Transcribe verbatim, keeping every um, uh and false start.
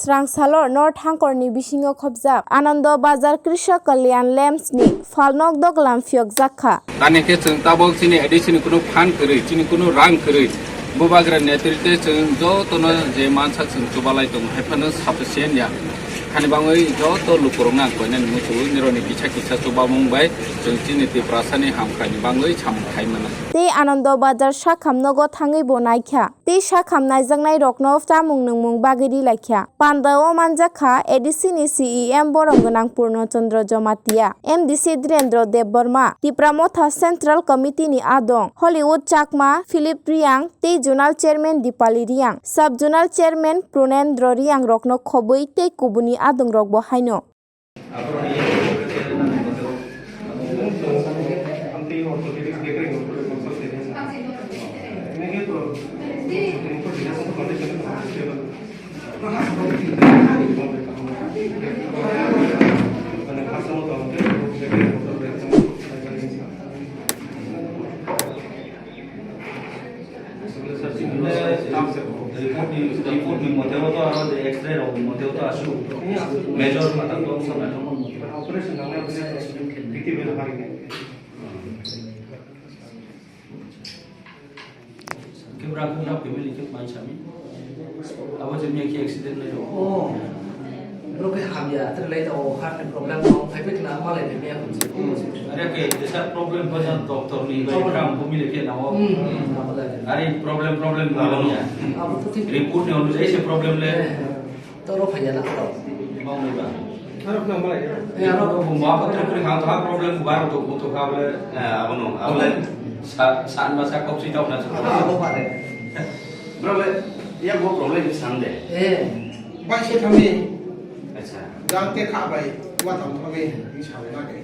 Srang salo North Hangkorni bisingo khobjak Anando Bazar Krishak Kalyan Lamps ni phalnok doglam phiyokjak kha. Tani khe chwng tabok chini A D C ni kunu phan kwrwi, chini kunu rang kwrwi. Bubagra netrite chwng jotono je mansa chwng chubalai tongo, haiphano sufficient ya. Hani bangwi joto lukurokno ang koinani muchungo, nirokni kisa kisa chubamung bai chwng chini Tiprasani hamkraini bangwi samung khai mano. Tei Anando Bazar sakham nogo thangwi bo naikha. Tei sakham naijaknai rokno chamung nwngmung bagwi ri laikha. Panda o manjak kha A D C ni C E M borom gwnang Purno Chandra Jamatia, M D C Dhirendra Debbarma, Tipra Motha Central Committee ni adong Hollywood Chakma, Philip Riang tei Zonal Chairman Dipali Riang, Sub Zonal Chairman Pranendra Riang rokno khobwi tei kubuni adong rok bo haino. Report ni, report ni moteo to aro je X-ray rok moteo to aswk major mata to wngsa naithok. Operation nangnai, operation nangnai, victim bai no hari nai. Khe bwrang khe bwrang family khe mai sami. Abo je miya khe accident nai rok. Oh. Bro khe hamya, tere lai ta o heart ni problem no, phai phai khna malai phai maya khun se. Are khe jesa problem ko jan doctor ni bai Problem. Bwrang family khe na o. Hmm, hmm, abo lai. Are problem, problem Abo no. Abo to thik. Report ni onujai se problem le. Eh. Toro phaiya na kho. Bang mai ba. Aro nang malai. Eh, aro. Bung ba patro kri khang tha problem ba ro to to kha bole. Eh, abo no, abo le. Sa, san ba sa kok si tau na sa. Abo ba de. Bro le, ya bo problem ni sang de. Eh. Bai se thami. Acha. Jang ke kha bai, wa tam thami, ni sa na ke.